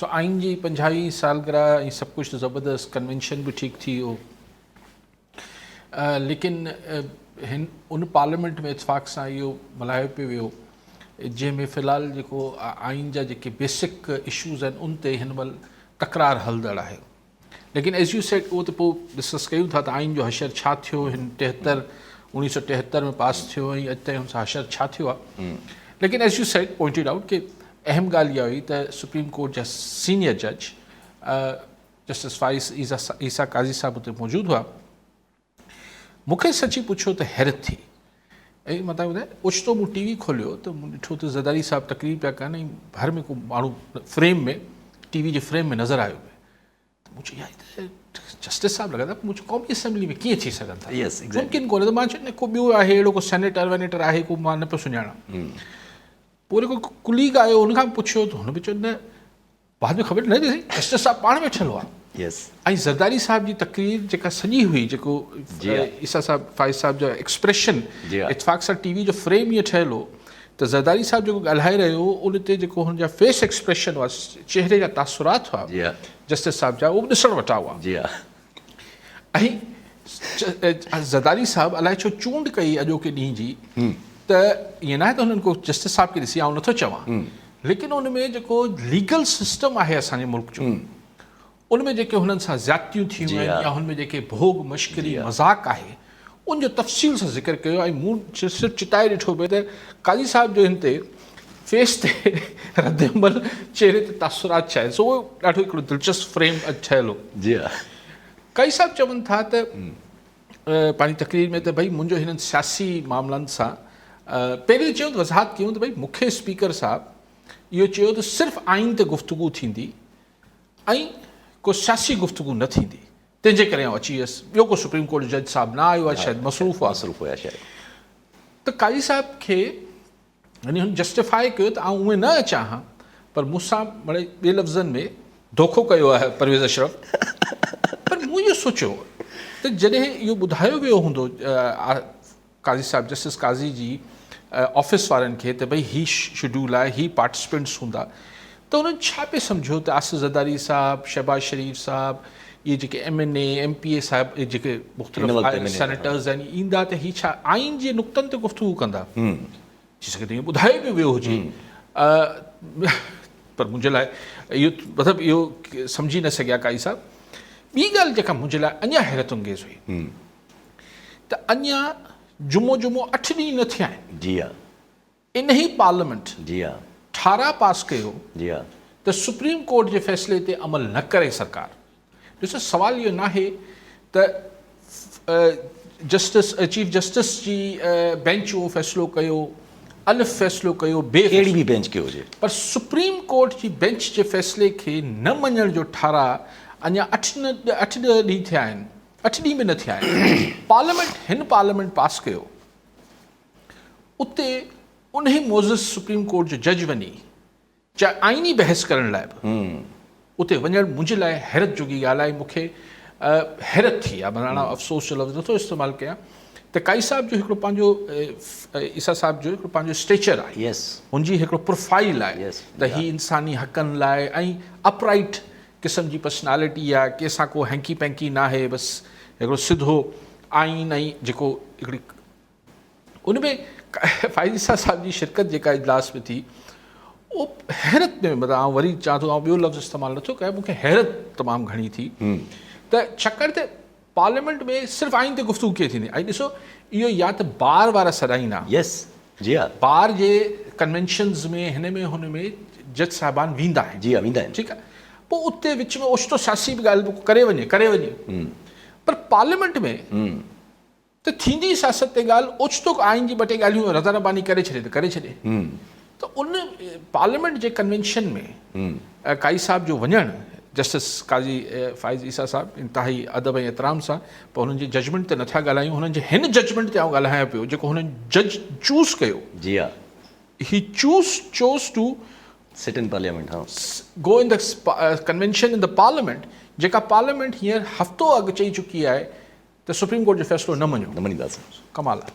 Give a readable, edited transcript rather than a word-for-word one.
سو آئين جي پنجاهين سالگرهه ۽ سڀ ڪجهه ته زبردست ڪنوينشن به ٺيڪ ٿي ويو ليڪن هن ان پارليامينٽ ۾ اتفاق سان اهو ملهايو پيو ويو جنهن ۾ في الحال جيڪو آئين جا جيڪي بيسڪ اشوز آهن ان تي هن مهل تڪرار هلندڙ آهي ليڪن ايز you said اهو ته پوء ڊسڪس ڪيون ٿا ته آئين جو حشر ڇا ٿيو هن ٽيهتر اوڻيهه سو ٽيهتر ۾ پاس ٿيو ۽ اڄ تائين هن سان حشر ڇا ٿيو آهي ليڪن as you said pointed out ڪي اهم ڳالهه اها هئي ته سپريم ڪورٽ جا سينيئر جج جسٽس فائز عيسيٰ قاضي صاحب اتي موجود هئا مون کي سچي پڇو ته حيرت ٿي ۽ مان تنهن ٻڌايان اوچتو مون ٽي وي کوليو ته مون ڏٺو ته زرداري صاحب تقرير پيا ڪن ۽ ڀر ۾ ڪو ماڻهو فريم ۾ ٽي وي جي فريم ۾ نظر آيو پئي ته مون چيو يار هي ته جسٽس صاحب لڳا ٿا مون چيو قومي اسيمبلي ۾ ڪيئن ٿي سگهن ٿا Yes, exactly. ممڪن ڪونهي ته مان چيو نه ڪو ٻيو آهي اهڙو ڪو سينيٽر وينيٽر آهي ڪو مان نه پيو سڃاڻان پوء وري ڪو ڪليگ آيو ان کان پڇيو ته هن به چيو نه بعد ۾ خبر نه ڏسي جسٽس صاحب پاڻ ويٺل هئا يس ۽ زرداري صاحب جي تقرير جيڪا سڄي هئي جيڪو عيسيٰ صاحب فائز صاحب جا ايڪسپريشن اتفاق سان ٽي وي جو فريم ائين ٺهيل هو ته زرداري صاحب جيڪو ڳالهائي رهيو هو ان تي جيڪو هن جا فيس ايڪسپريشن هئا چهري جا تاثرات هئا جسٽس صاحب جا اهو به ڏسڻ وٽان هئا جي ها ۽ زرداري صاحب الائي ڇو چونڊ ڪئي اڄوڪي ڏينهن جي ته ائين ناهي ته هنن ڪو جسٽس صاحب کي ڏسي آئون نٿو چوان ليڪن ان ۾ جيڪو ليگل سسٽم آهي اسان جي ملڪ جو ان ۾ جيڪي هنن سان زيادتيون ٿيون آهن يا هن ۾ جيڪي ڀوڳ مشڪري مذاق آهي ان جو تفصيل سان ذڪر ڪيو ۽ مون صرف چتائي ڏٺو پئي ته قاضي صاحب جو هن تي فيس تي رد عمل چهري تي تاثرات ڇا آهن سو اهو ڏاڍو هڪڙو دلچسپ فريم اڄ ٺهيل هو جي ها قاضي صاحب چون ٿا ته پنهنجي تقرير ۾ ته ڀئي منهنجو هنن سياسي معاملن سان پهرين چيو ته وضاحت ڪيون ته ڀئي مون کي اسپيڪر صاحب اهو چيو ته صرف آئين تي گفتگو ٿيندي ۽ ڪو سياسي گفتگو نه ٿيندي تنهن جي ڪري آئون اچي ويس ٻيو ڪو سپريم ڪورٽ جو جج صاحب نه آيو آهي شايد مصروف هئا مصروف هيا شايد ته قاضي صاحب کي يعني هن جسٽيفائي ڪيو ته آئون اونئن نه اچان ها پر مون سان مڙئي ٻي لفظن ۾ دوکو ڪيو آهي پرويز اشرف پر مون اهو سوچيو ته جڏهن اهو ٻڌايو ويو هوندو قاضي صاحب جسٽس قاضي جي آفيس وارن کي ته ڀئي هي شيڊول آهي هي پارٽيسپينٽس هوندا ته انهن ڇا پئي سمجهيو ته آصف زرداري صاحب شهباز شريف صاحب اهي جيڪي M N A M P A صاحب اهي جيڪي مختلف سينيٽرز آهن ايندا ته هي ڇا آئين جي نقطن تي گفتگو ڪندا ٿي سگهي ٿو ائين ٻڌايو به ويو هجي پر منهنجي لاء اهو مطلب اهو سمجهي نه سگهيا قاضي صاحب ٻي ڳالهه جيڪا منهنجي لاء اڃا حيرت انگيز هئي ته اڃا جمعو جمعو اٺ ڏينهن نه ٿيا آهن. جي ها. انهي پارليامينٽ جي ها. ٺهراء پاس ڪيو جي ها. ته سپريم ڪورٽ جي فيصلي تي عمل نه ڪري سرڪار. ڏسو سوال اهو ناهي ته جسٽس چيف جسٽس جي بينچ اهو فيصلو ڪيو، الف فيصلو ڪيو، بي ڪهڙي به بينچ ڪيو هجي. پر سپريم ڪورٽ جي بينچ جي فيصلي کي نه مڃڻ جو ٺهراء اڃا اٺ ڏهه ڏينهن ٿيا آهن. اٺ ڏينهن به نه ٿيا آهن پارليامينٽ هن پارليامينٽ پاس ڪيو اتي انهي معزز سپريم ڪورٽ جو جج وڃي چاهي آئيني بحث ڪرڻ لاء به اتي وڃڻ منهنجي لاء حيرت جوڳي ڳالهه آهي مونکي حيرت ٿي آهي معنيٰ افسوس جو لفظ نٿو استعمال ڪيان ته قائي صاحب جو هڪڙو پنهنجو عيسيٰ صاحب جو هڪڙو پنهنجو اسٽيچر آهي هن جي هڪڙو پروفائل آهي ته هي انساني حقن لاء ۽ اپرائٽ قسم جي پرسنالٽي آ ڪنهن سان ڪو هينڪي پينڪي ناهي بس هڪڙو سڌو آئين ۽ جيڪو هڪڙي ان ۾ فائز عيسيٰ صاحب جي شرڪت جيڪا اجلاس ۾ ٿي اهو حيرت ۾ مطلب آئون وري چوان ٿو آئون ٻيو لفظ استعمال نٿو ڪيان مون کي حيرت تمام گهڻي ٿي ته ڇاڪاڻ ته پارليامينٽ ۾ صرف آئين تي گفتگو ڪيئن ٿيندي ۽ ڏسو اهو يا ته بار وارا سڏائيندا. يس جي ها. بار جي ڪنوينشنز ۾ هن ۾ هن ۾ جج صاحبان ويندا آهن. جي ها ويندا آهن. ٺيڪ آهي پوء اتي وچ ۾ اوچتو سياسي به ڳالهه به ڪري وڃي ڪري وڃي پر پارليامينٽ ۾ ته ٿيندي سياست تي ڳالهه اوچتو آئين جي ٻه ٽي ڳالهيون رضا رباني ڪري ڇڏي ته ڪري ڇڏي. ته ان پارليامينٽ جي ڪنوينشن ۾ قاضي صاحب جو وڃڻ جسٽس قاضي فائز عيسيٰ صاحب انتهائي ادب ۽ احترام سان پر هنن جي ججمينٽ تي نٿا ڳالهايون هنن جي هن ججمينٽ تي آئون ڳالهايان پيو جيڪو هنن جج چوز ڪيو جي ها هي choose chose to sit in parliament ها go in the convention in the parliament جيڪا پارليامينٽ هينئر هفتو اڳ چئي چڪي آهي ته سپريم ڪورٽ جو فيصلو نه مڃو نه مڃينداسين ڪمال آهي.